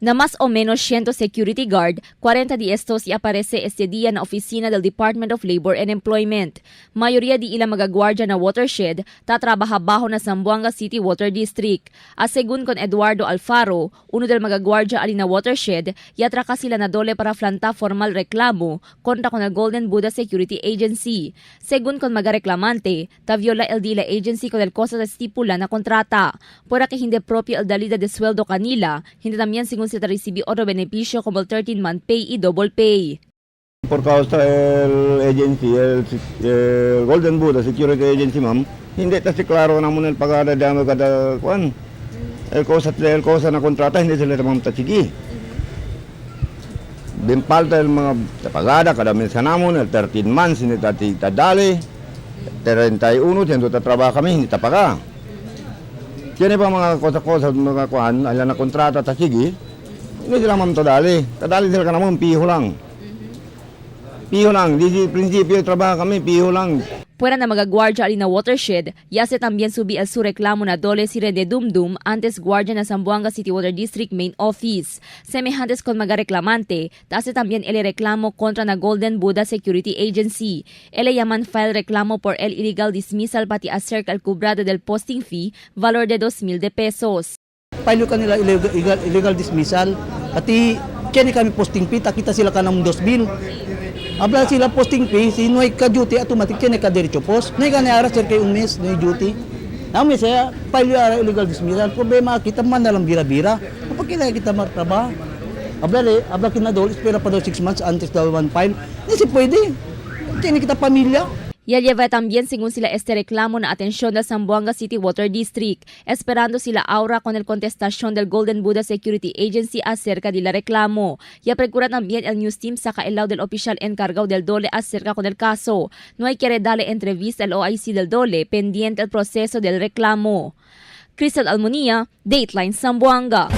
Na más o menos 100 security guard, 40 de estos y aparece este día na oficina del Department of Labor and Employment. Mayoría di ila mga guardia na watershed tatrabaha bajo na Zamboanga City Water District. A según con Eduardo Alfaro, uno del mga guardia ali na watershed, yatraka sila na dole para flanta formal reclamo kontra con el Golden Buddha Security Agency. Según con mga reclamante, ta viola el dila agency con el cosa estipula na kontrata. Pura que hindi propio el dalida de sueldo kanila, hindi también según se recibi otro beneficio como el 13-month pay y double pay. Por causa el agency, el Golden Buddha Security Agency, ma'am, hindi ta si klaro namon el pagada damo kada kwan. El cosa na kontrata, hindi sila ma'am tatsigi. Din falta el mga pagada kada minsan namon, el 13 months, hindi ta tadali. 31, siendo ta trabaho kami, hindi ta paga. Tiene pa mga cosa-cosa, mga kwan, ala na kontrata ta sige, hindi sila ma'am tadali. Tadali sila ka namon, piho lang. Piho lang, di si prinsipyo trabaho kami, piho lang. Fuera na mga guardia ali na watershed, ya se también subi el su reclamo na dole si Rene Dumdum antes guardia na Zamboanga City Water District Main Office. Semejantes con mga reclamante, hace también el reclamo contra na Golden Buddha Security Agency. El llaman file reclamo por el illegal dismissal pati acerca el cobrado del posting fee, valor de 2,000 de pesos. File kanila illegal dismissal. Pati kini kami posting fee, takita sila kanang 2,000. Habla sila posting fee, si no ka duty automatic kini ka diretso post. No ka ara sir kay un mes no duty. Nami siya file ara illegal dismissal. Problema kita man na lang bira-bira. Kapag kailangan kita magtrabaho. Habla le, habla kinadol, espera pa daw 6 months antes daw one file. Hindi si pwede. Kini kita pamilya. Ya lleva también según sila este reclamo na atención del Zamboanga City Water District, esperando sila aura con el contestación del Golden Buddha Security Agency acerca de la reclamo. Ya procura también el news team saca el lado del oficial encargado del DOLE acerca con el caso. No hay que darle entrevista al OIC del DOLE pendiente el proceso del reclamo. Crystal Almonia, Dateline Zamboanga.